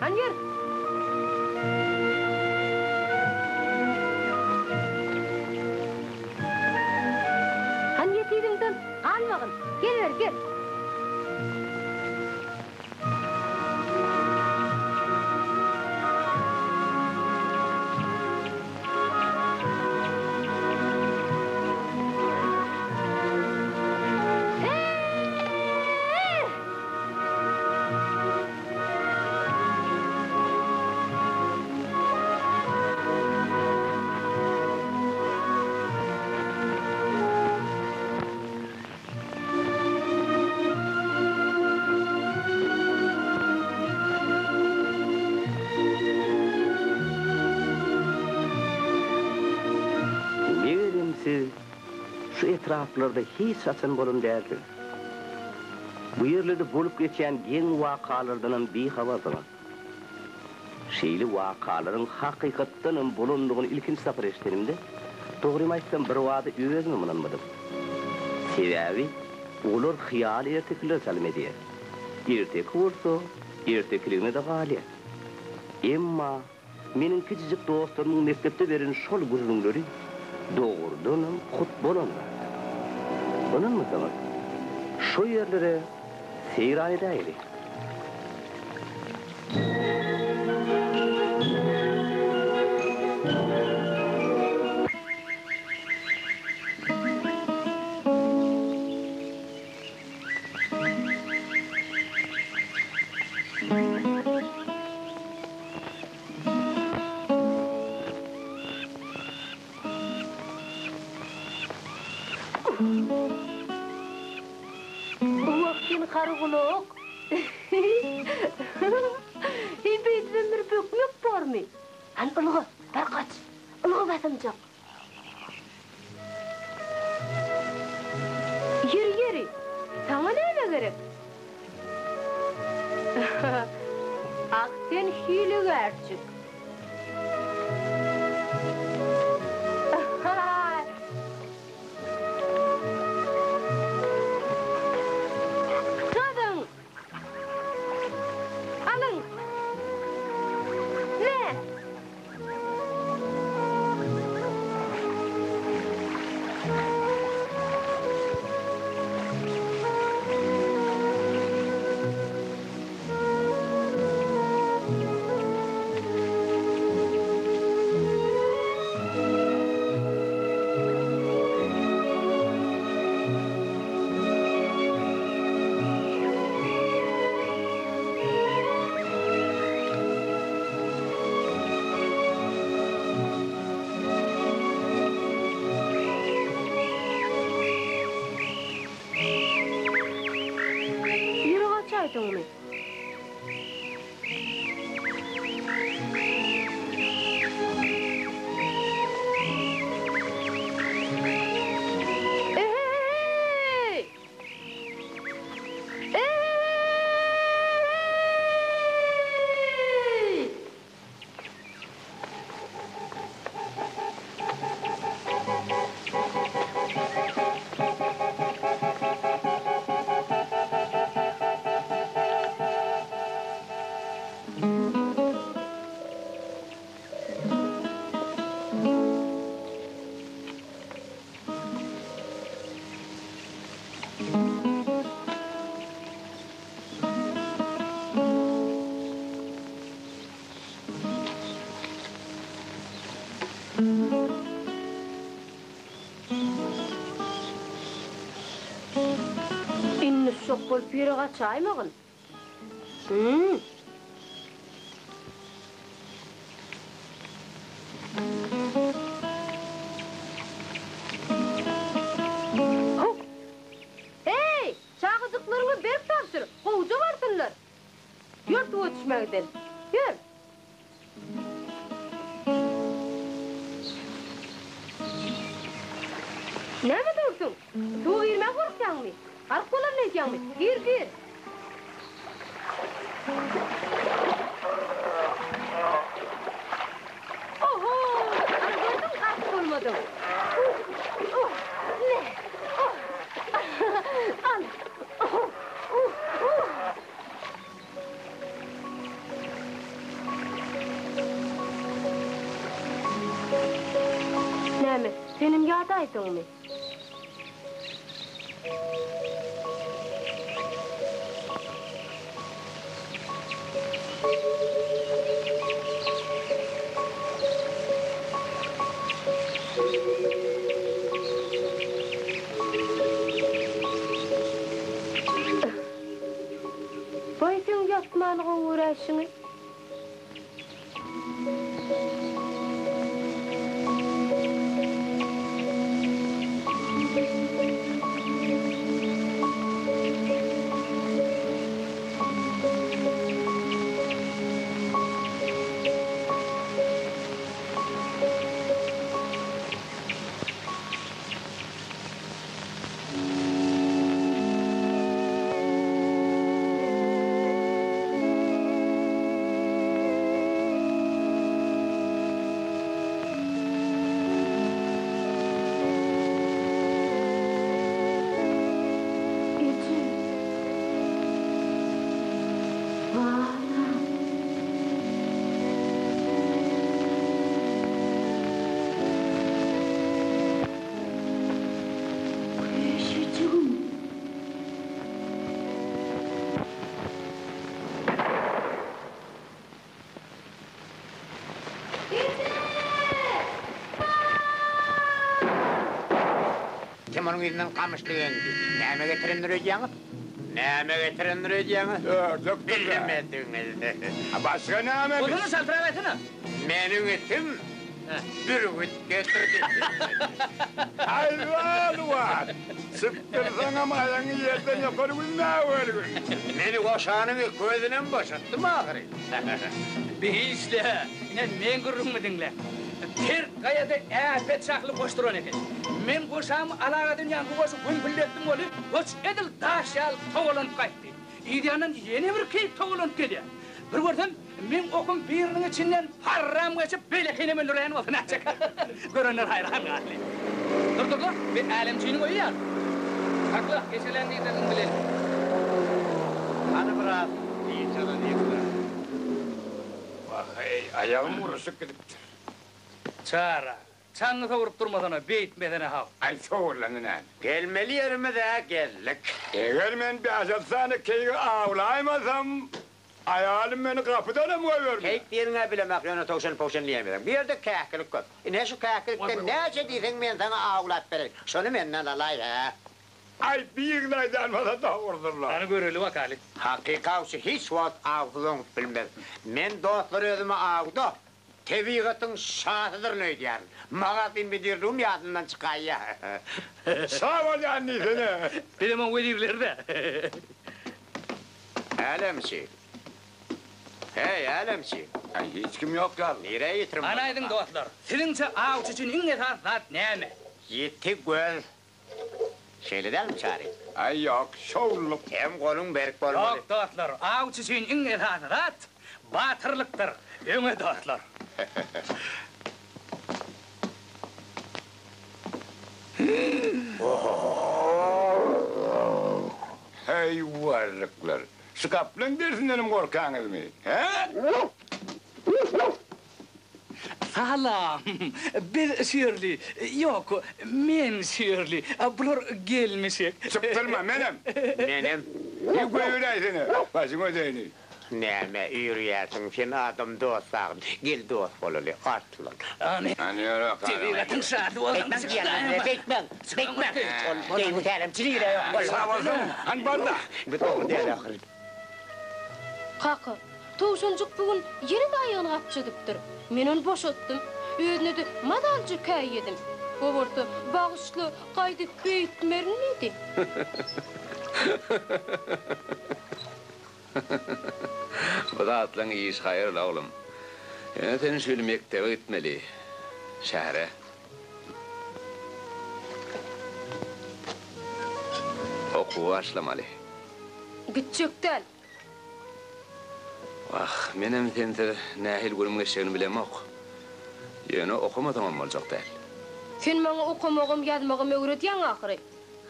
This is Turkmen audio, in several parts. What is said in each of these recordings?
Hany ýör! Hany ýet yzyňdan, galmagyn! Gel beri, gel! Megerem siz şu etraplarda hiç haçan bolan dälsiňiz. Bu ýerlerde bolup geçýän geň wakalardanam bihabarsyňyz. Şeýle wakalaryň hakykatdanam bolandygyny ilkinji sapar eşidenimde, dogrymy aýtsam, birbada özümem ynanmadym. Sebäbi olar hyýaly ertekilere çalym edýär. Erteki bolsa, ertekiligine-de galýar. Emma meniň kiçijik dostlarymyň mekdepde beren şol gürrüňleri dogrudanam hut bolan zat. Ynanmasaňyz, şo ýerlere seýran edäýeli. Wah sen gargulak! Heý beýdibem bir bökmek bormy? Hany ylga, bar gaç, ylga basymjak. Ýeri, ýeri, saňa näme gerek? Ah sen hilegärçik! Çözüň! Alyň! Me! Ýürek açaýdyňmy? Ehe-he-heý! Ehe-he-heý! Indi şok bolup ýere gaçaýmagyn. Hü. Huk! Heý, çagajyklaryňy berk tabşyr, gowja barsynlar. Ýör suwa düşmäge gidelim. Ýör! Näme dursuň? Suwa girmäge gorkýaňmy? Gark bolaryn öýdýäňmi? Gir, gir! Oho! Ana gördüňmi, gark bolmadyň. Uh! Me! Oh! Al! Oh! Uh! Uh! Senem ýadaýdyňmy? Baý seň ýatmany gowy göräýşiňi. Eje. Balam. Köşejigim. Kim onuň yzyndan gamyşly eňdi. Näme getirendir öýdýäňiz? Näme getirendir öýdýäňiz? Ördekdir-dä. Bilmediňiz. Başga näme? Bolsana çaltrak aýtsana. Meniň itim bürgüt getirdi. Haýwan-wan! Çypdyrsaňam aýagyňy ýerden ýokary üzmäwergin. Meni goşanyň özünem boşatdym ahyry. Beýle, ine meň gürrüňimi diňle. Ter gaýada äpet şahly goş duran eken. Men goşamy alagadan ýaňky goşy gümpüldetdim weli, goş edil daş ýaly togalanyp gaýtdy. Yz ýandan ýene bir keýik togalanyp gelýär. Bir görsem, meň okum biriniň içinden parram geçip, beýlekinem öldüräýen bolsa nätjek. Görenler haýran galdy. Dur, dur, dur, bi älemçiniň öýi ýaly. Sakla, geçeläň diýseňiň bileli. Hany biraz dynç alalyk-da. Wah-eý, aýagym guruşyp gidipdir. Çara, çaňňy sowrup durmasana, beýtmesene haw. Aý, sowurlandy näme? Gelmeli ýerimiz-ä geldik. Eger men bäş-alty sany keýigi awlaýmasam, aýalym meni gapydanam goýbermez. Keýik diýeniň-ä bilemok, ýöne towşan-powşan diýäýmeseň. Bu ýerde käkilik köp. Ine, şu käkilikden näçe diýseň men saňa awlap bereýin. Şony menden alaý, hä? Aý, birini aýdan bolsa dogrudyr-la. Hany göreli bakaly. Hakyky awçy hiç wagt awsyz oňup bilmez. Men dostlar özümi awda tebigatyň şasydyryn öýdýärin. Magazin müdirligim ýadymdan çykaýýa. Şa bolýan diýsene. Bizem oň wezirleri-dä. Älemçi. Heý, älemçi. Aý, hiç kim ýok ýaly. Nirä ýitirim Hany aýdyň dostlar, siziňçe awçy üçin iň esasy zat näme? Ýiti göz. Şeýle dälmi, Çary? Aý, ýok, şowlulyk. Hem goluň berk bolmaly. Ýok, dostlar, awçy üçin iň esasy zat batyrlykdyr. Öňe, dostlar! Heý, warryklar! Şu gaplaň dersindenem gorkaňyzmy, hä? Salam! Biz şu ýerli. Ýok, men şu ýerli. Bular gelmişek. Çypdyrma, menem! Menem. Bir goýberäýsene, başyň ödeýini. Näme üýrýärsiň, sen adam dost sagyn. Gel dost bolaly, arslan. Hany, Hany ýöre, hany. tebigatyň şasy bolsaň, Beýtmäň diýýän, beýtmäň, beýtmäň. Ol beýni tälimçi nire ýok, ol. Sag bolsun, hany bar-da. Bu dogry däl ahyry. Kaka, towşanjyk bu gün ýene-de aýagyny gapjadypdyr. Men ony boşatdym. Özüne-de mazalyja käýedim. O bolsa, Bagyşla, gaýdyp beýtmerin diýdi. Bu zatlaň işi haýyrly, oglum. Ýöne sen şu ýyl mekdebe gitmeli. Şähere. Okuwa başlamaly. Gitjek däl. Wah, menem sensiz nähili günüm geçjegini bilemok. Ýöne okamasaňam boljak däl. Sen maňa okamagam, ýazmagam öwredýäň ahyry.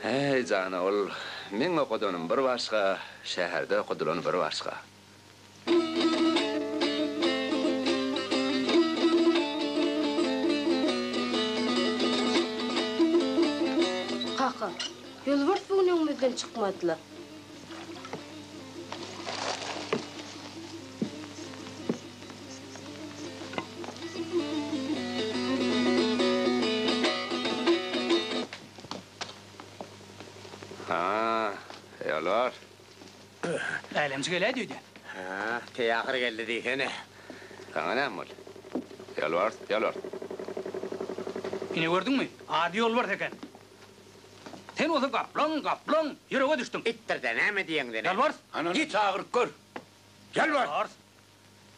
Häý, jana, ol meň okadanym bir başga, şäherde okadylany bir başga. Kaka, ýolbars bu gün öňümizden çykmady-la. Ha, ýolbars. Älemçi geläýdi öýdýän. Hä, teýahyr geldi diýsene. Saňa näme boldy? Ýolbars, ýolbars. Ine gördüňmi, ady ýolbars eken. Sen bolsa gaplaň, gaplaň, ýürege düşdüň. Itdir-dä, näme diýeňde näme? Ýolbars! Anany Git! çagyryp gör. Ýolbars! Ýolbars!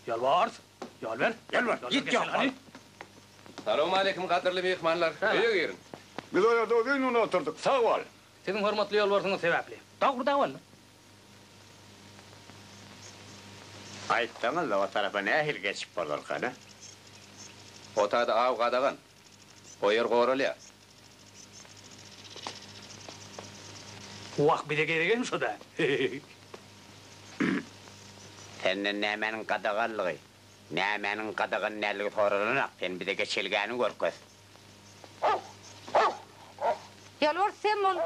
Ýolbars! Ýol ber! Ýolbars, Ýol git ber, ýok geçeli hany. Salowmaleýkim, gadyrly myhmanlar. Öýe giriň. Biz o ýerde uzyn gün oturdyk, sag bol. Siziň hormatly ýolbarsyňyz sebäpli. Dogry dawandy. Aýtsaňyzda, o tarapa nähili geçip bolarkan, a? O taýda aw gadagan. O ýer goralýar. Wah, bize geregem şo-da. Senden nämäniň gadaganlygy, nämäniň gadagan däldigi soralanok, sen bize geçelgäni görkez. Ýalbar sen bol.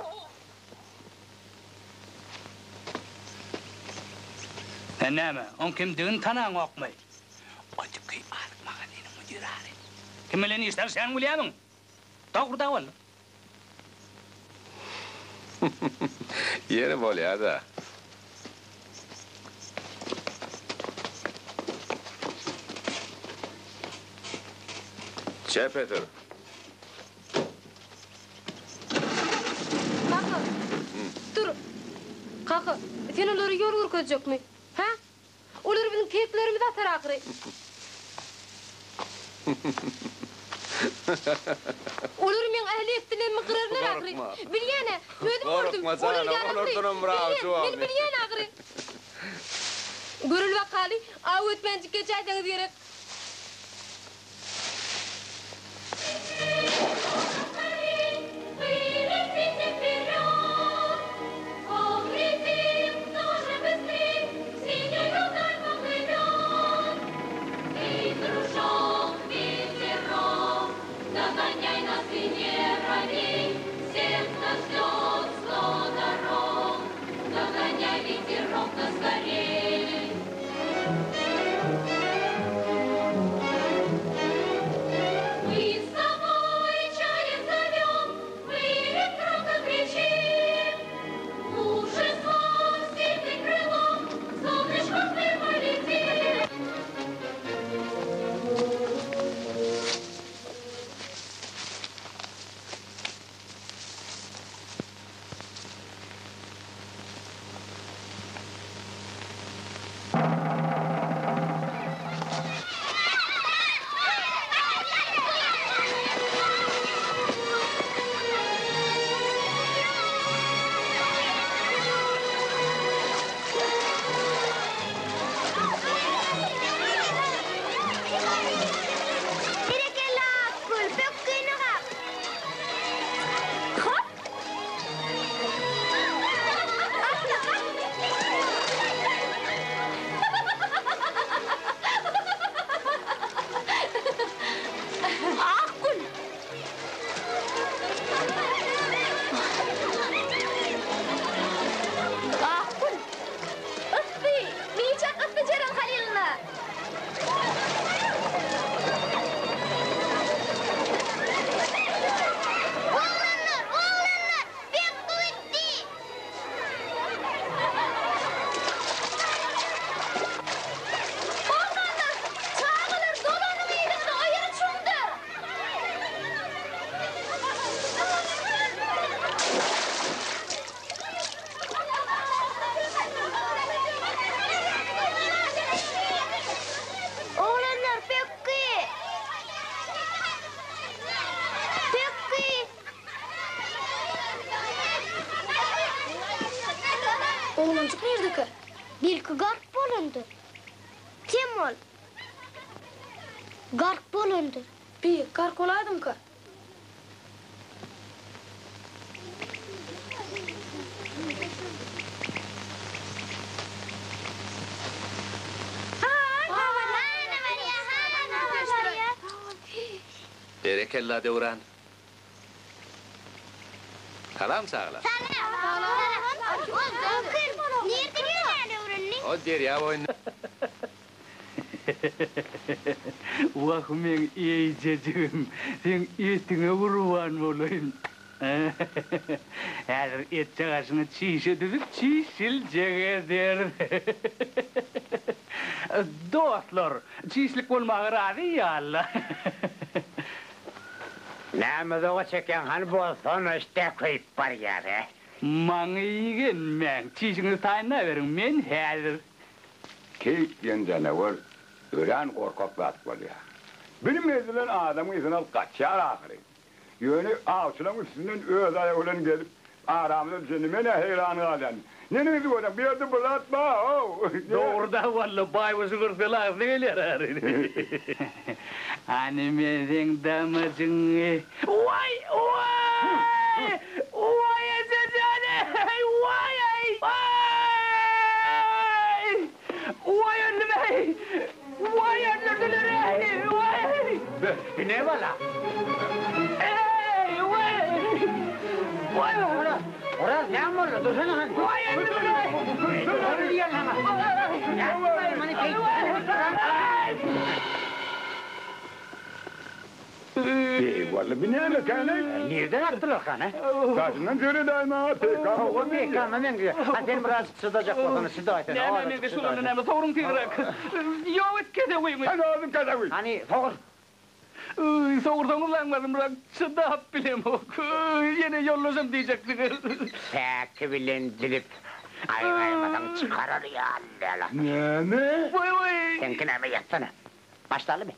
Sen näme, oň kimdigini tanaňokmy? O tüki azyk magazynyň müdiri aly. Kim bilen iş salşýanyňy bilýärmiň? Dogry da ol. Ýeri bolýa-da. Çepe sür. Kaka, dur. Kaka, sen olara ýol görkezjekmi? Hä? Olar biziň keklerimizi atar ahyry. Olar meň ähli etdilerimi gyrarlar ahyry. Bilýän-ä, özüm gördüm, olar ýaragly. Bilýän, men bilýän ahyry. Göreli bakaly, aw etmänjik geçäýseňiz gerek. Berekella, Akgül, pökgini gap! Hop! Akgül! Akgül! Yssy! Biçak yssy Jeren Halylyna! Oglanlar, oglanlar! Pökgi gitdi! Oglanlar, çagalar dolanyň yzyňyza, o ýeri çuňdur! Oglanlar pökgi! Pökgi! Oglanjyk nirdekä? Belki gark bolandyr. Sem bol. Gark bolandyr. Bi, gark bolaýdymyka? Berekella Döwran. Salam çagalar. Salam. Nirde ýüzmäni öwrendiň? O derýa boýunda. Wah meň eýjejigim, seň etiňe gurban bolaýyn. Häzir etjek aşyňy çişe düzüp çişiljek ederis. Dostlar, çişlik bolmaga razy ýa-la. Näme uzaga çekýäň, hany bolsana, işdä köýüp barýar-ä. Maňa igenmäň, çişiňizi taýynlaberiň, men häzir. Keýik diýen janawar örän gorkak zat bolýar. Bilim edilen adamyň yzyny alyp gaçýar ahyry. Ýöne awçylaryň üstünden öz aýagy bilen gelip, aramyza düşende men-ä heýran galýan. Neneňsi görýäň, bu ýerde bir zat bar-ow! Dogry-da, walla, baýguşy görse lagzy gelýär ahyry. Hany men seň damajyňy. Waý, waý! Waý, eje jan-eý! Waý-eý! Waý! Waý, öldüm-eý! Waý öldürdüler-eý! Waý! Bu ne bala? Eý! Waý! Waý! Oraz, Oraz näme boldy? Dursana hany. Waý öldürdüler-eý! Dur diýýän saňa. Ýatmaý, muny Eý, walla, bu näme eken-eý? Nirden atdylar hany? Daşyndan seredäý maňa, PK Hawa, PK-ma meňzeýär. Hany sen biraz çydajak bolsaň, çydaýsana. Näme meňzeş bolanda näme, sogruň tizräk. Ýok et kesewiňi. Sen özüň kesewi. Hany, sogur. Sogursaňyz aňmazymrak, çydap bilemok. Ýene ýoldaşam diýjekdiňiz. Päki bilen dilip, gaýgaýmasaň çykarar ýaly däl asyl. Näme? Waý-waý! Seňki näme, ýatsana. Başlalymy?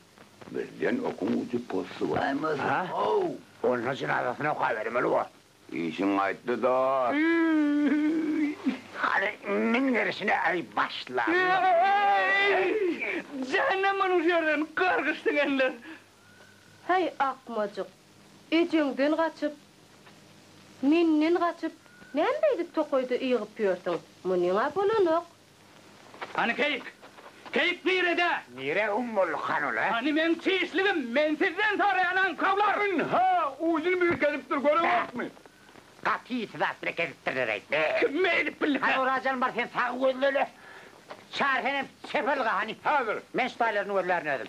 Birden okuň ujy possubaýmasyn, how! Onda jynazasyny okabermeli bor. Işiň gaýtdy dost. Hany, min gerişine aý başlaly. Eý! Jähennem boluň şu ýerden, gargyş siňenler! Häý, akmajyk, ejeňden gaçyp, menden gaçyp, näme beýdip tokaýda ygyp ýörsüň? Munyň-a bolanok. Hany keýik? Keýik nirede? Nire um boldy han ol, a? Hany meň çişligim? Men sizden soraýan aňkawlar! Ynha, ujuny bir kesipdir, göreňokmy? Gaty ýiti zat bile kesipdirler-eý. Be! Kim beýdip bildi? Hany Orajan bar, sen sag gözlele. Çary senem çep ylga, hany. Häzir. Men şu taýlaryny gözlärin özüm.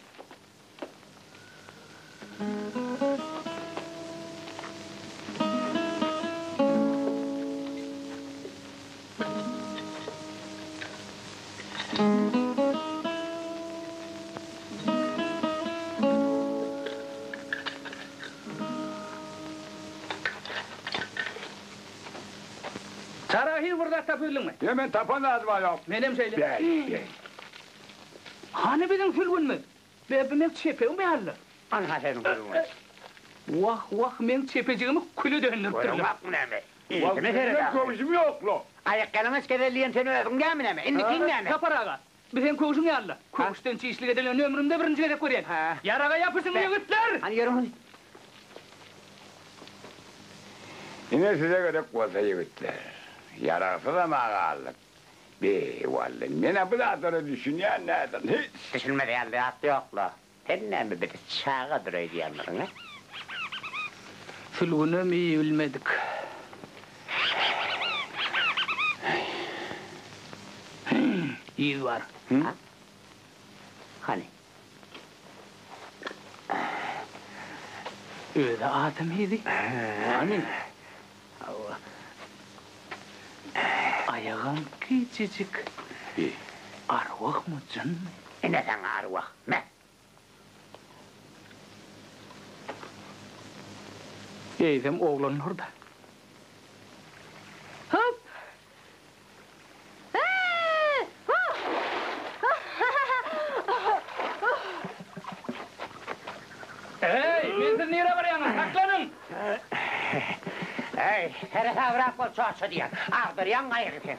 Çara hiç bir zat tapybildiňmi? Ýa men tapan zadym-a ýok. Menem şeýle. Bäý, bäý. Hany biziň sülgünimiz? Be, bu meň çepegim ýaly-la. Anha seniň sülgüniň. Wah, wah, meň çepejigimi küle dönderipdirler. Görüňakmy näme? Wah, Ýüzüme seret meniň ahyry. köwşüm ýok-la. Aýakýalaňaç gezel diýen sen özüň dälmi näme? Indikiň näme? Sapar aga, bu seň köwşüň ýaly-la. Köwüşden çişlik edilenini ömrümde birinji gezek görýän. Ýaraga ýapyşyň, ýigitler! Hany ýörüň hany. Ine size gerek bolsa ýigitler. Ýaragsyzam-a galdyk. Be, wally, men-ä bu zatlara düşünýän däldim hiç. Düşünmez ýaly zat ýok-la. Sen näme bizi çagadyr öýdýänmidiň, a? Sülgünem iýibilmedik. Yz bar. Ha? Hany? Özi adam yzy. Hany? Hawa. Aýagam kiçijik. Arwahmy, jynmy? Ine saňa arwah, me! Eýsem oglanlar-da. Hop! Hä! Eý, mensiz nirä barýaňyz? Saklanyň! Eý, seresabrak bol, çoça diýýän. Agdarýaň gaýygy sen.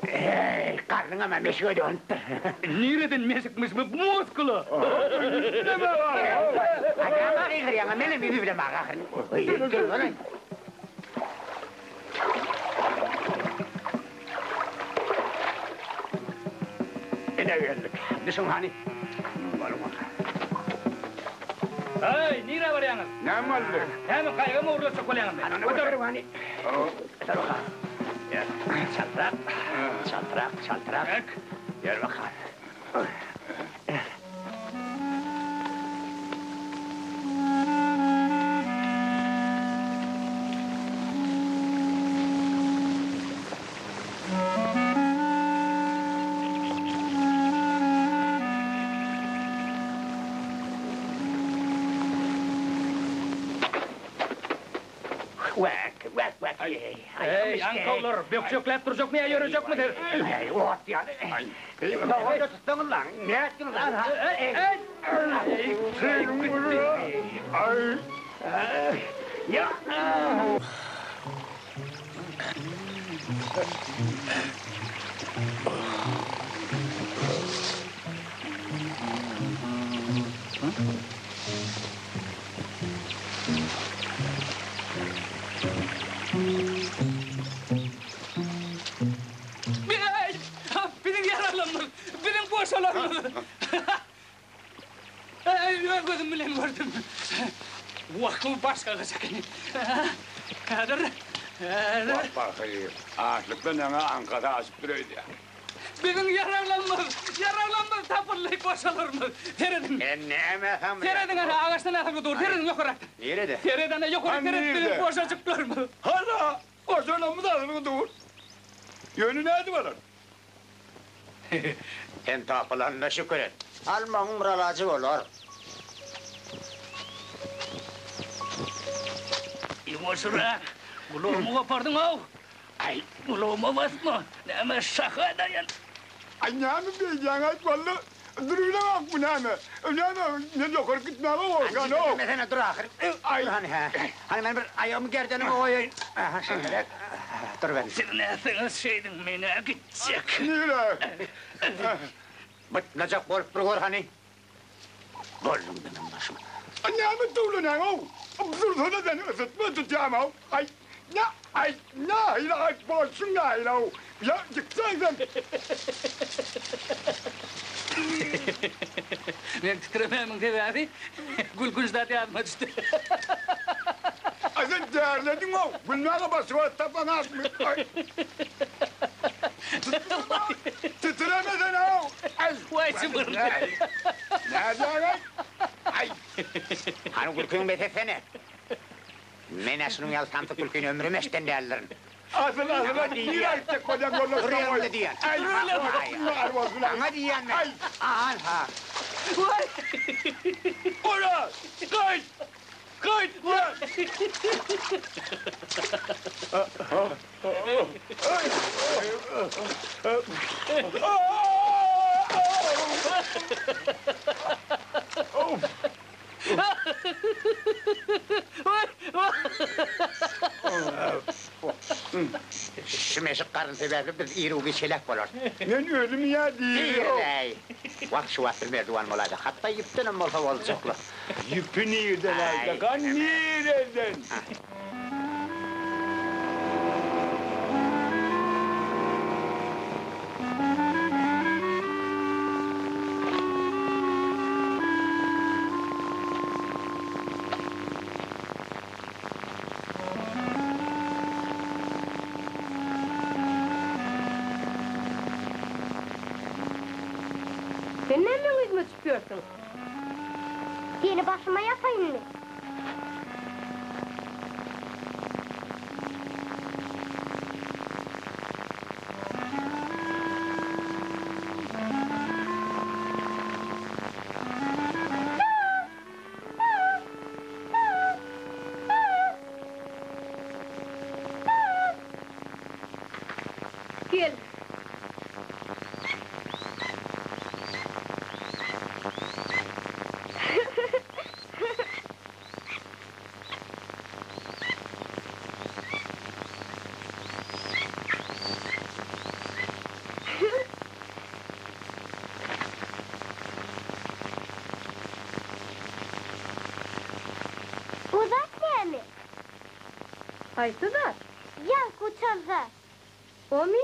Eý, garnyňam-a meşige dönüpdir. Nireden meşikmiş bu muskula? Aý, näme gygyrýaň-a, menem ýüzi bilemok ahyryn. Eý, dursana. Ine geldik. Düşüň hany. Boluň. Eý, nirä barýaňyz? Näme boldy? Näme, gaýygam ogurlatjak bolýaňyzmy? Göter! Göter bakalym. Ýör, çaltrak, çaltrak, çaltrak. Ýör bakalym. Wäk, wäk, wäk. Eý, aňkawlar, bökjekläp durjakmy ýa ýörejekmi siz? Eý, ot ýaly. Nowada tutsaňyz lan, nätdiňiz lan? Eý! Aý! Ýa! Biziň ýaralarymyz, biziň goşalarymyz. Öz gözüm bilen gördüm. Wah, bu başga gyş ekeni. Häzir, häzir. Wah, pahyr, açlykdan ýaňa aňkasy aşypdyr öýdýän. Biziň ýaraglarymyz, ýaraglarymyz tapyldy, goşalarymyz. Serediň. Men näme samraýan? Serediň, ana, agaçdan asylgy dur. Serediň ýokarak. Nirede? Seret, ana, ýokary seret, biziň goşajyklarymyz. Hana, goşalarymyz asylgy dur. Ýöne nädip alar? Sen tapylanyna şükür et. Almagyň bir alajy bolar. Ýuwaşrak, gulagymy gopardyň-ow! Aý, gulagyma basma, näme şaha daýan. Aý, näme beýdýäň-aýt walla, durubilemok bu näme? Näme, men ýokaryk gitmäge gorkýan-ow. Mesene dur ahyr. Aý. Dur hany, hä. Hany men bir aýagymy gerdenime goýaýyn. Aha, şeýleräk. Dur ben. Siz nätseňiz şeýdiň, men-ä gitjek. Nirä? Bytnajak bolup bir gör hany. Bolduň meniň başyma. Aý, näme döwlenäň-ow? Dursana sen, ysytma tutýam-ow. Aý, nä, aý, nähili aý, bolşuň nähili-ow? Ýa, gitseň sen. Meň titremämiň sebäbi gülkünç zat ýadyma düşdi. Aý, sen derlediň-ow, gülmäge başga zat tapaňakmy? Aý. Titremesene-ow! Aý! Waý, jybyr! Nädýäň-aý? Aý! Hany gülküňi bes etsene. Men-ä şunuň ýaly samsyk gülkini ömrüm eşiden däldirin. Asyl, asyl, aý, nirä gitjek bolýaň ýoldaş Dur ýeriňde diýýän. Aý, bar bolsun, aý. Saňa diýýän men. Aý! An-ha. Waý! Ora! Gaýt! Gaýt! Gel! Şu meşik garyn sebäpli biz iru-giç heläk bolarys. Men ölüm ýa diri. Diri-läý. Wah, şu wagt bir merdiwan bolaýsa, hatda ýüpdenem bolsa boljakla. Ýüpi nirden aljakan, nireden? Sen näme meň yzyma düşüp ýörsüň? Seni başyma ýapaýynmy? Gel. O zat näme? Haýsy zat? Ýaňky uçan zat. Omy?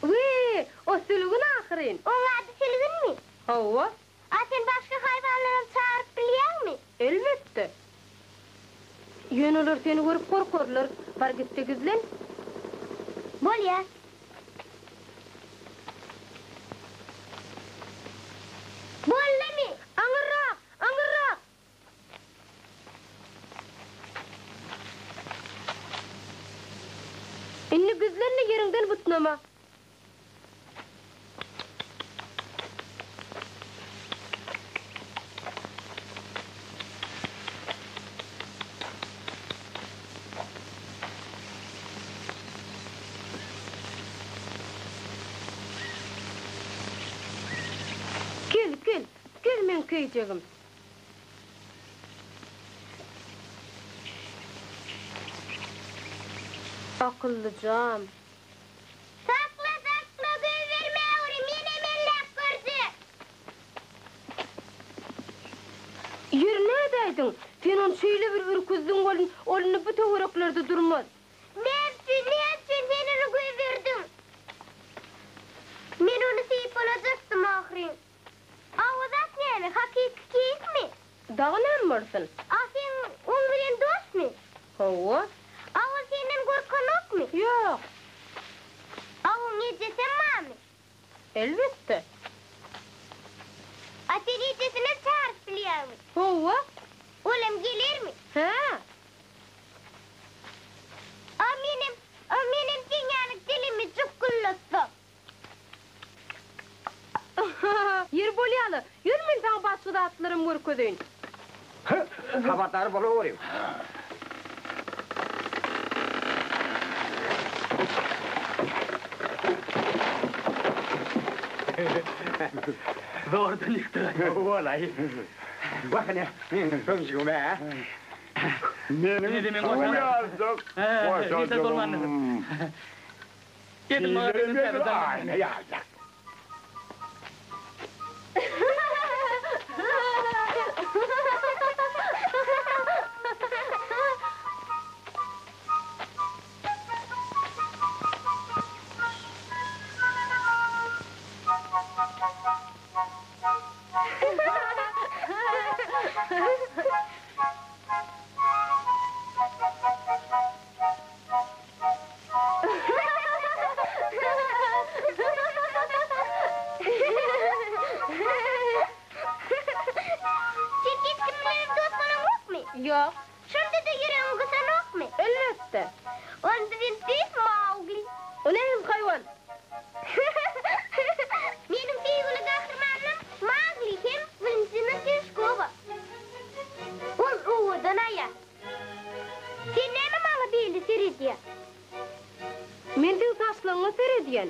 Wiý, o sülgün ahyryn. Oň ady sülgünmi? Hawa. A sen başga haýwanlaram çagyryp bilýäňmi? Elbetde. Ýöne olar seni görüp gorkarlar. Bar git-de gizlen. Bolýa. Boldumy? Aňyrrak! Aňyrrak! Indi gizlen-de ýeriňden butnama. Gel, gel, gel meň köýjegim. Akyllyjam. Sakla, sakla, goýbermäweri, menem elläp görjek. Ýeri nädäýdiň? Sen ony şeýle bir ürküzdiň welin, ol indi bu töwereklerde durmaz. Näme üçin, näme üçin sen ony goýberdiň? Men ony sypalajakdym ahyryn. A o zat näme, hakyky keýikmi? Dagy näme bolsun? A sen oň bilen dostmy? Hawa. A ol senden gorkanokmy? Ýok. A oň ejesem barmy? Elbetde. A sen ejesinem çagyryp bilýäňmi? Hawa. Olam gelermi? Hä. A menem, a menem seň ýaly dilimi jukguldatsam? Ýeri bolýa-la, ýör men saňa başga zatlaram görkezeýin. Habardar bolaweriň. Zordan ýykdyk. Walaý. Wah ine, meniň kömjügim-ä. Meniň suw ýaljak goşajygym. Edil aýna ýaljak. Sen hiç kim bilenem dost bolaňokmy? Ýok. Şonda-da ýüregiň gysanokmy? Elbetde. Onda sen tüýs Maugli. O nähili haýwan? Meniň söýgüli gahrymanym Maugli hem Walentina Tereshkowa. Ol owadan aýal. Sen näme maňa beýle seredýäň? Men seň saçlaryňa seredýän.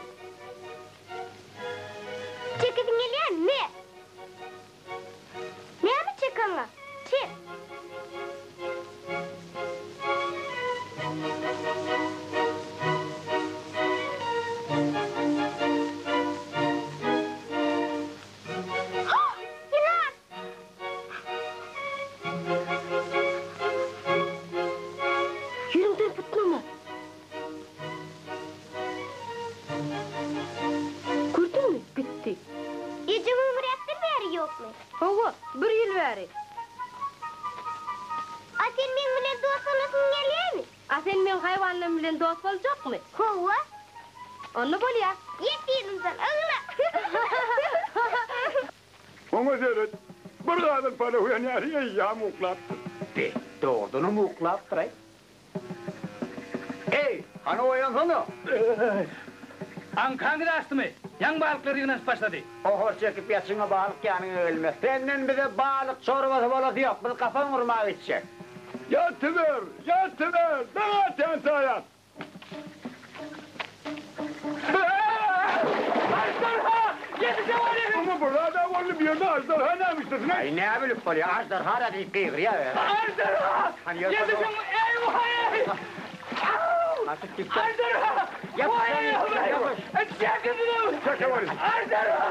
Çekesiň gelýärmi? Me! Näme çekaňa? Çek! Ýylan! Ýeriňden pytnama. Gördüňmi, gitdi. Ejeň öňräkden bäri ýokmy? Hawa, bir ýyl bäri. A sen meň bilen dost bolasyň gelýärmi? A sen meň haýwanlarym bilen dost boljakmy? Hawa. Onda bolýa. Ýet yzymdan, ogla! Oňa seret, bir gazyl palaw ýanýar, eýýäm uklapdyr. Be, dogrudanam uklapdyr-aý. Eý, hany oýansana! Aňkaňyz açdymy? Ýaňy balyklar ýygnanyşyp başlady. Gohar çekip ýatyňa balyk ýanyňa gelmez. Senden bize balyk çorbasy bolasy ýok, biz gapan gurmaga gitjek. Ýatyber, ýatyber, daň atýança ýat! Aždarha! Ýetişe bolýar! Muňa bir zad-a boldy, bu ýerde aždarha näme işlesin-eý? Aý, näbilip bolýar, aždarha-da diýip gygyrýar özi. Aždarha! Ýetişiň, eý-waý! Aždarha! Waý-waý! Çekilin! Aždarha!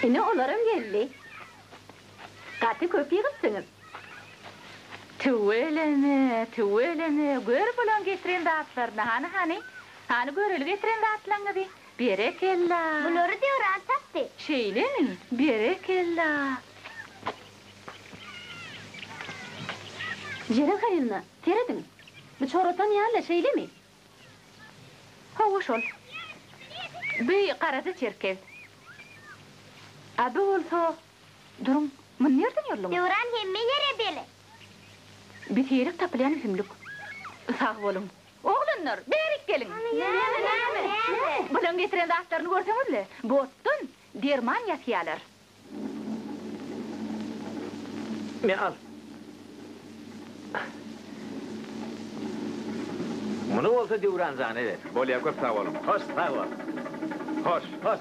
Ine olaram geldi. Gaty köp ýygypsyňyz. Tüweleme, tüweleme, gör bulaň getiren zatlaryny, hany, hany. Hany göreli getiren zatlaňňyzy. Berekella! Bulary Döwran tapdy. Şeýlemi? Berekella! Jeren Halylyna, serediň! Bu çoratan ýaly-la, şeýlemi? Hawa, şol. Bu garaja çerkez. A bu bolsa, duruň, muny nirden ýolduňyz? Döwran hemme ýere belet. Bi seýrek tapylýan ösümlik. Sag boluň. Oglanlar, bärik geliň! Näme, näme? Bulaň getiren zatlaryny görseňiz-le, bu otdan derman ýasýalar. Me al. Muny bolsa Döwran jana ber. Bolýa köp sag boluň. Hoş sag bol. Hoş. Hoş.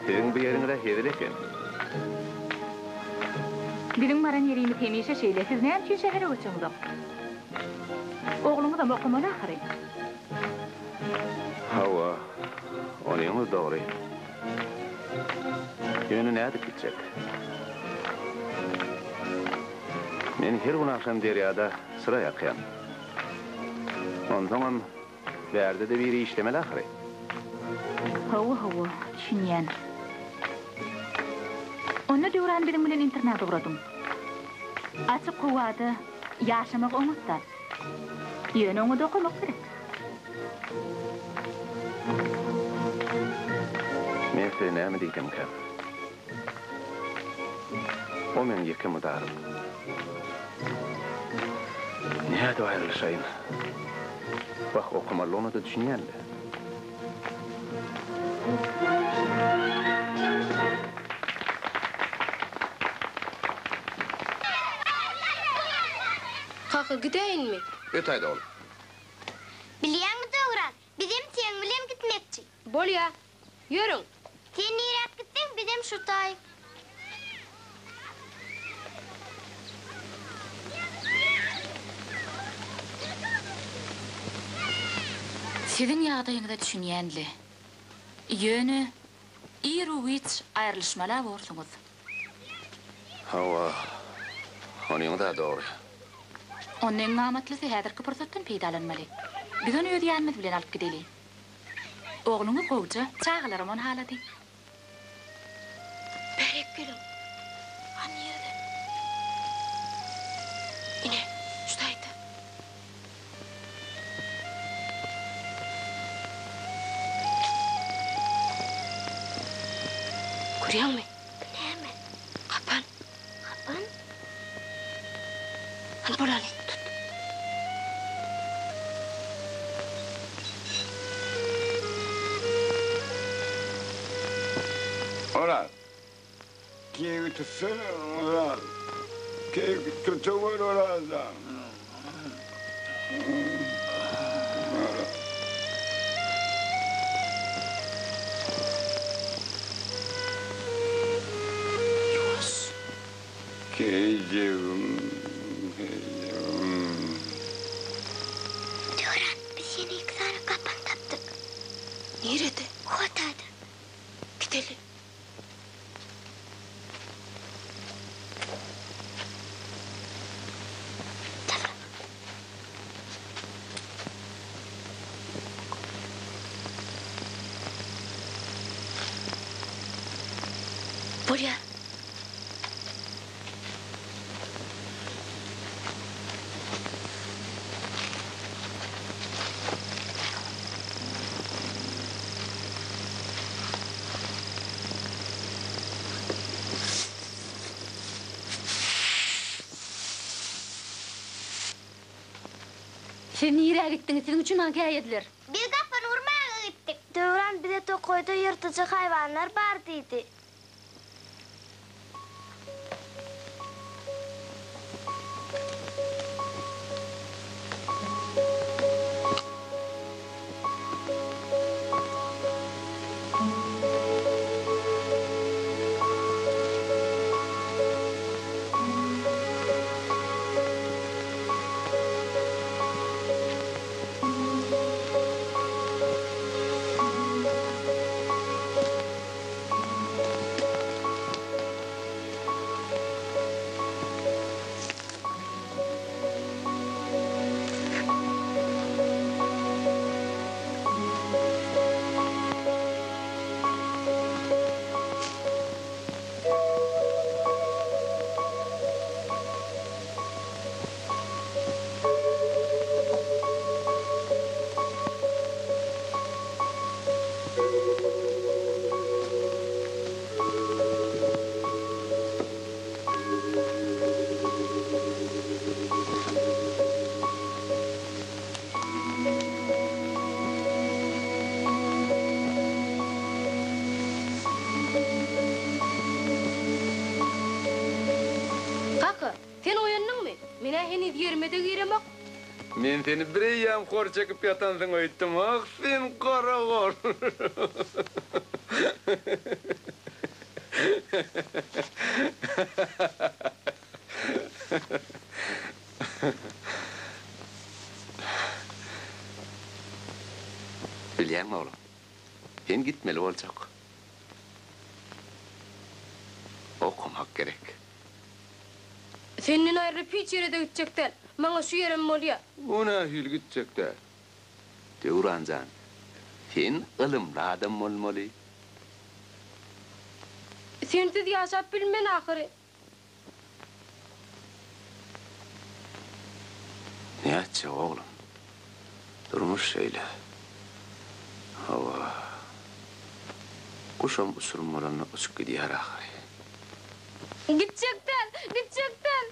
Siziň bu ýeriňiz-ä hezil eken. Biziň baran ýerimiz hemişe şeýle, siz näme üçin şähere göçeňzok? Ogluňyzam okamaly ahyry. Hawa, onyňyz dogry. Ýöne nädip gitjek? Men her gün agşam derýada çyra ýakýan. Onsoňam bärde-de biri işlemeli ahyry. Hawa, hawa, düşünýän. Onda Döwran biziň bilen internada ugradyň. Açyk howada ýaşamak oňat zat. Ýöne oňa-da okamak gerek. Men size näme diýsemkäm? O meň ýeke mydarym. Nädip aýrylyşaýyn? Wah, okamalygyna-da düşünýän-le. Kaka, gidäýinmi? Ötäýdi ol. Bilýäňmi, Döwran, bizem seň bilen gitmekçi. Bolýa. Ýörüň. Sen niräk gitseň, bizem şu taý. Siziň ýagdaýyňyza düşünýän-le. Ýöne iru-giç aýrylyşmaly-a borsuňyz. Hawa, onyň-da dogry. Onda iň amatlysy häzirki pursatdan peýdalanmaly. Biz ony öz ýanymyz bilen alyp gideli. Ogluňyz gowja, çagalaram ony halady. Bärik geliň. Han nirede? Ine, şu taýda. Görýäňmi? Bu näme? Gapan. Gapan? Hany bolaly, tut. Oraz, keýigi tutsana, Oraz. Keýigi tutaweri, Oraz jan. Ýuwaş. Keýijigim, keýijigim. Döwran, biz ýene iki sany gapan tapdyk. Nirede? Hotada. Gideli. Bolýar. Siz nirä gitdiňiz? Siziň üçin maňa käýediler. Biz gapyny urmaga gitdik. Döwran bize tokaýda ýyrtyjy haýwanlar bar diýdi. Men-ä heniz ýerime-de giremok. Men seni bireýýäm hor çekip ýatansyň öýtdüm. Ah, sen garagol! Bilýäňmi, oglum, sen gitmeli boljak. Okamak gerek. Senden aýrylyp hiç ýere-de gitjek däl. Maňa şu ýerem bolýa. O nähili gitjek däl? Döwran jan, sen ylymly adam bolmaly. Sensiz ýaşap bilmen ahyry. Nätjek oglum. Durmuş şeýle. Hawa. Guşam uçurym bolanda uçup gidýär ahyry. Gitjek däl, gitjek däl.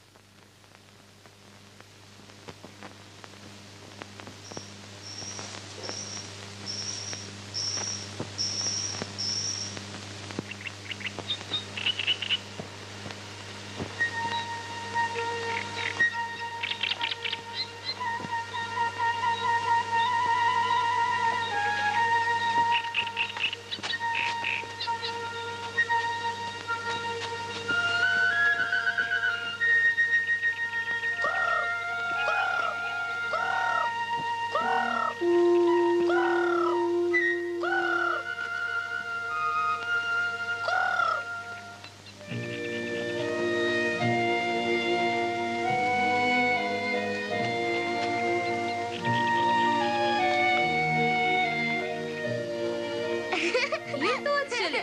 Ýer suwa düşeli.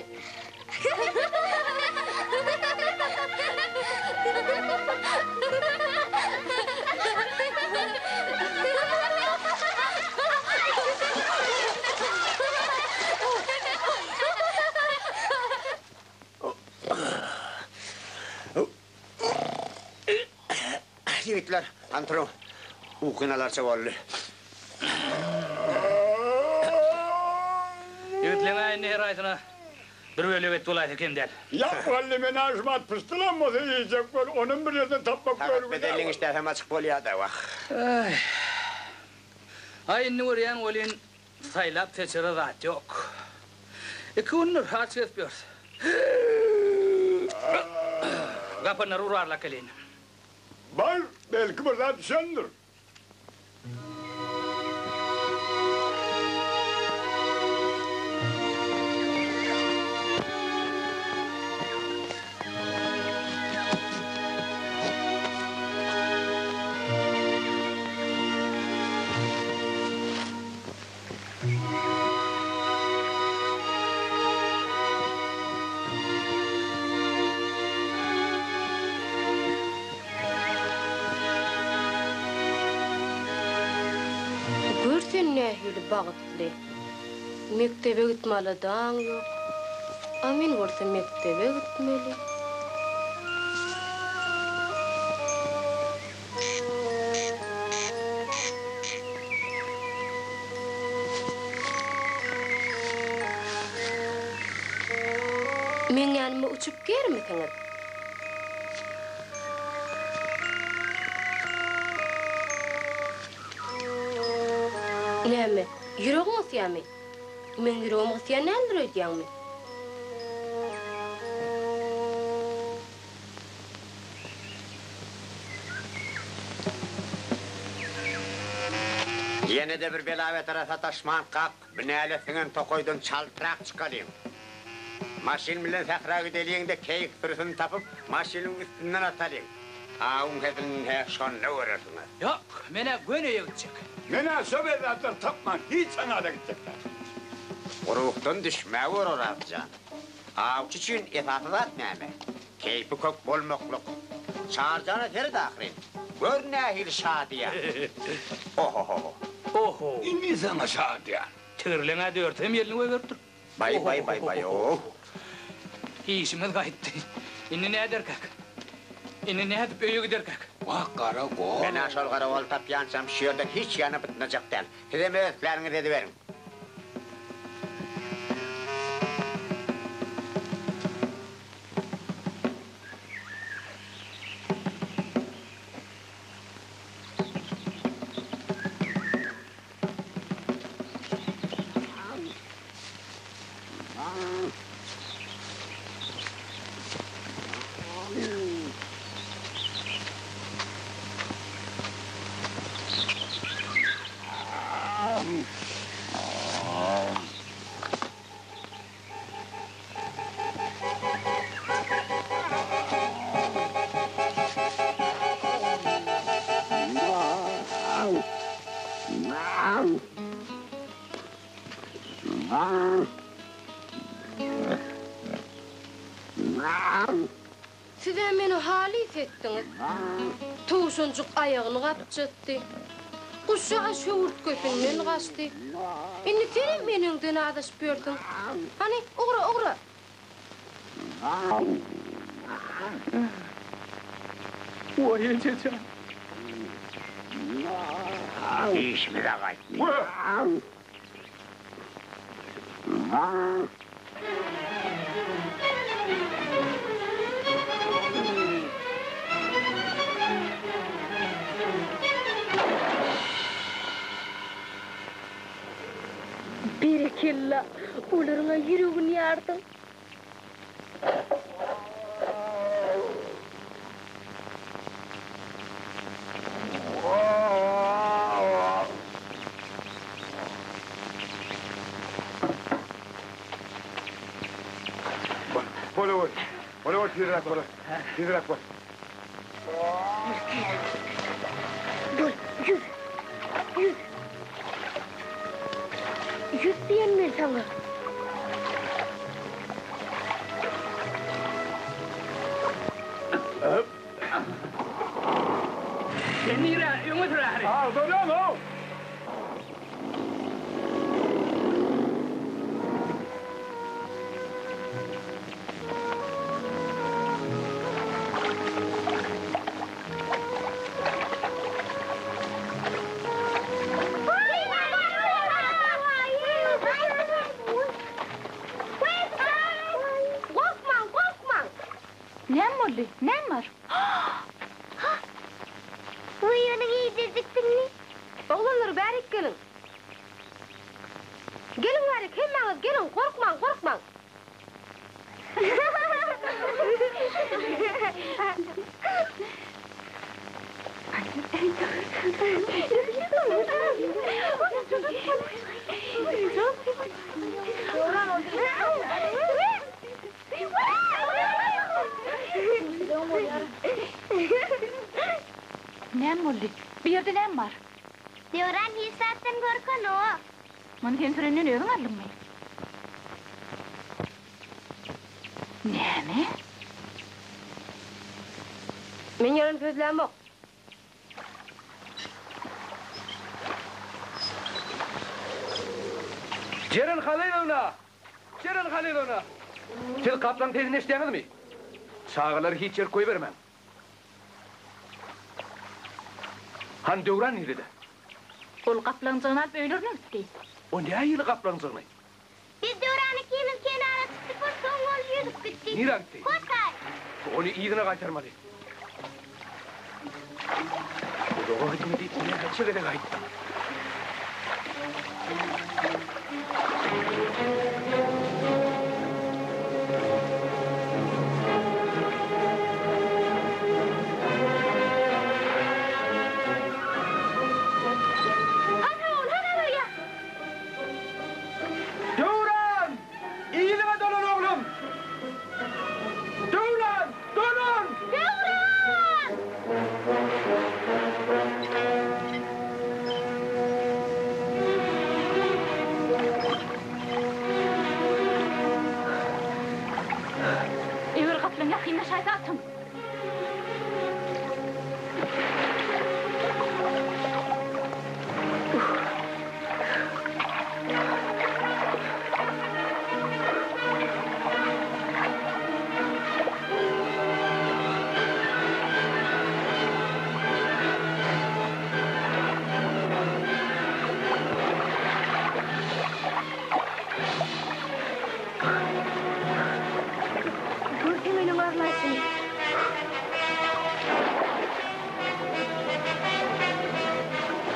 Ýigitler, anturyň, ukyny alarça boldy. Ýigitleň-ä indi her aýsyna bir bölek et bolaýsa kem däl. Ýa, wally, men-ä şumat pyşdylam bolsa iýjek bol, onam bir ýerden tapmak Sagat görgüli-ä bedelliň işdäsem açyk bolýa-da, wah. Aý, indi görýän welin, Saýlap-seçere zat ýok. Iki gündür aç gezip ýörüs. Gapanlary urarlak geleýin. Bar, belki bir zat düşendir. Gör sen nähili bagtly. Mekdebe gitme aladaň ýok. A men bolsa mekdebe gitmeli. Meň ýanyma uçup germisiňiz? Näme, ýüregiň gysýamy? Meň ýüregim gysýan däldir öýdýäňmi? Ýene-de bir bela-betere sataşmankak, binäle siňen tokaýdan çaltrak çykalyň. Maşyn bilen sähra gideliň-de, keýik sürüsini tapyp, maşynyň üstünden atalyň. Awuň hezilini-hä şonda görersiňiz. Ýok, men-ä göni öýe gitjek. Men-ä şo bezzatlar tapman hiç aňada gitjek däl. Ruhdan düşmäwer, Oraz jan. Awçy üçin esasy zat näme? Keýpi kök bolmaklyk. Çarjana seret ahyryn. Gör nähili şadyýan. Ohohoho. Oho. Indi saňa şadyýan. Tigirleň-ä dörtüsem ýelini goýberipdir. Baý baý baý baý oh. Işimiz gaýtdy. Indi näderkäk? Indi nädip öýe giderkäk? Wah gara gol. Men-ä şol gara goly tapýançam şu ýerden hiç ýana bytnajak däl. Sizem öz pläniňizi ediberiň. Siz-ä meni halys etdiňiz. Towşanjyk aýagyny gapjatdy. Guşjaga şöwürtgesinden gaçdy. Indi senem eneňden azaşyp ýörsüň. Hany, ugra, ugra! Waý, eje jan! Işimize gaýtdy. Berekella, olaryň-a ýüregini ýardyň. Bol, bol, bol, bol, tizräk bol, tizräk bol. Bol, ýüz, ýüz. Ýüz diýen men saňa. Sen nirä, öňe sür ahyry. Agzalaň-ow! Gorkmaň, gorkmaň! Näme boldy? Näme bar? Wiý, ony iýdirjikdiňmi? Oglanlar, bärik geliň. Geliň bärik, hemmäňiz geliň, gorkmaň, gorkmaň! Näme boldy? Bu ýerde näme bar? Döwran hiç zatdan gorkanok. Muny sen sürenden özüň aldyňmy? Näme? Men ýalan sözlämok. Jeren Halylowna! Jeren Halylowna! Siz gaplaň sesini eşidýäňizmi? Çagalary hiç ýerik goýbermäň. Hany Döwran nirede? Ol gaplaňjygyny alyp öýlerine gitdi. O nähili gaplaňjygyny? Biz Döwran ikimiz kenara çykdyk bir soň ol ýüzüp gitdi. Nirä gitdi? Hoşaý. Ony yzyna gaýtarmaly. Uzaga gitme diýip näçe gezek aýtdym. Hana ol, hana öýe! Döwran! Yzyňa dolan oglum! Döwran! Dolan! Döwran! Eger gaplaň ýakynlaşaýsa atyň! Görse meniň arlaýşymy.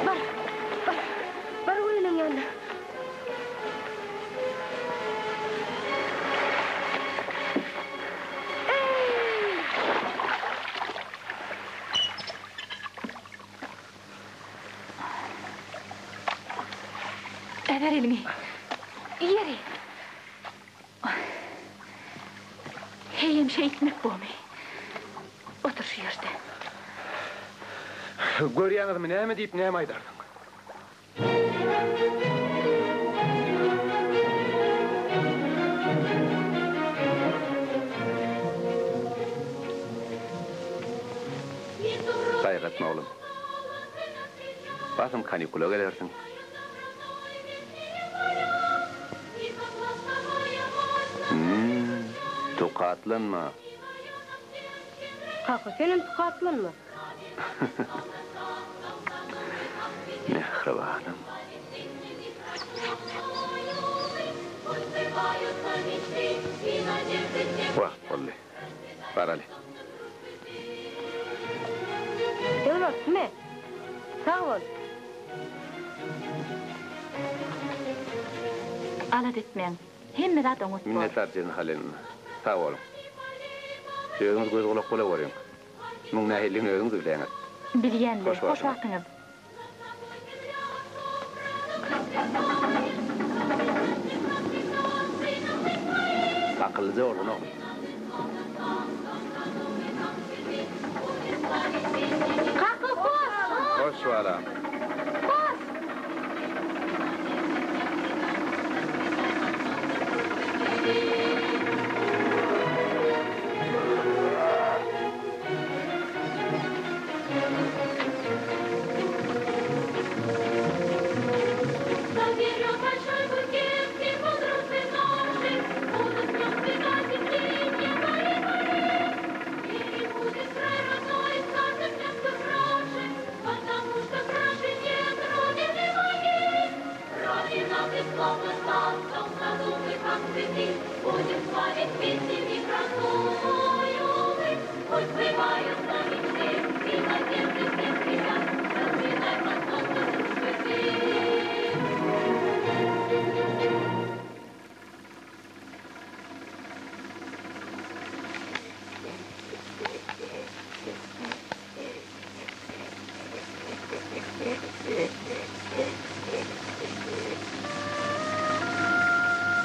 Bar, bar, bar Gülüniň ýanyna. Eý! Äber eliňi. Ýeri. Heýem şeýtmek bormy? Otur şu ýerde. Görýäňizmi, näme diýip näme aýdarsyň? Gaýgy etme oglum. Basym kanikula gelersiň. Hüm, tukatlanma. Kaka, senem tukatlanma. Mähribanym. Wagt boldy. Baraly. Döwlet, me. Sag bol. Alada etmäň. Hemme zat oňat bor. Minnetdar Jelin Halilowna. Sag boluň. Özüňiz göz-gulak bolaweriň. Muň nähilidigini özüňiz bilýäňiz. Bilýän-le. Hoş wagtyňyz. Akyllyja bolgun oglum. Kaka, hoş! Hoş balam. Hoş!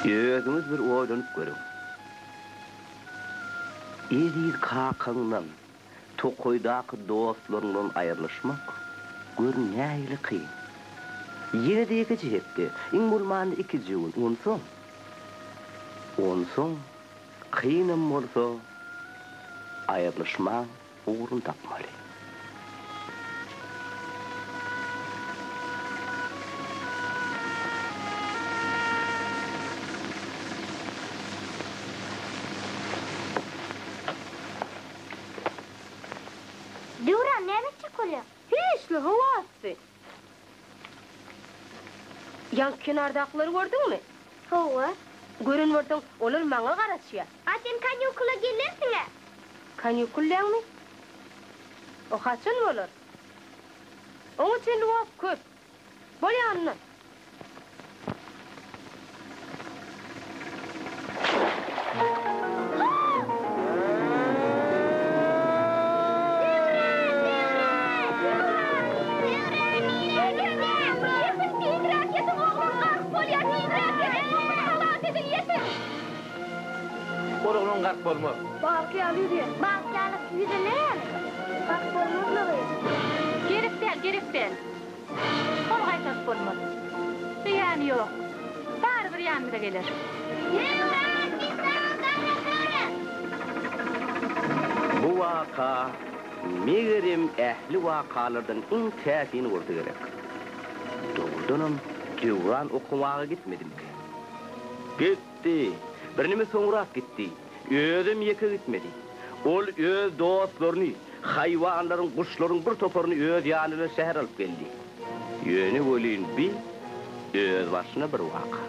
Özüňiz bir oýlanyp görüň. Eziz kakaňdan, tokaýdaky dostlaryňdan aýrylyşmak, gör nähili kyn. Ýene-de ýekeje hepde, iň bolmanda ikije gün, onsoň, onsoň kynam bolsa aýrylyşmaň ugruny tapmaly. Döwran, näme etjek bolýaň? Hiç-le, howa yssy. Ýaňky kenardakylary gördüňmi? Hawa. Gören bolsaň, olar maňa garaşýar. A sen kanikula gelersiň-ä? Kanikullaňmy? O haçan bolar? Oňa çenli wagt köp. Bolýa onda. Ol oglan gark bolmaz. Balyk ýaly ýüzýär. Balyk ýaly ýüze näme? Gark bolmazlygy. Gerek däl, gerek däl. Ony gaýtaryp bolmaz. Zyýany ýok. Barybir ýanymyza geler. Döwran, biz saňa garaşarys. Bu waka, megerem, ähli wakalardan iň täsini bolsa gerek. Dogrudanam, Döwran okamaga gitmedimikä? Gitdi. Birneme soňrak gitdi. Özem ýeke gitmedi. Ol öz dostlaryny, haýwanlaryň, guşlaryň bir toparyny öz ýany bilen şähere alyp geldi. Ýöne welin bi özbaşyna bir waka.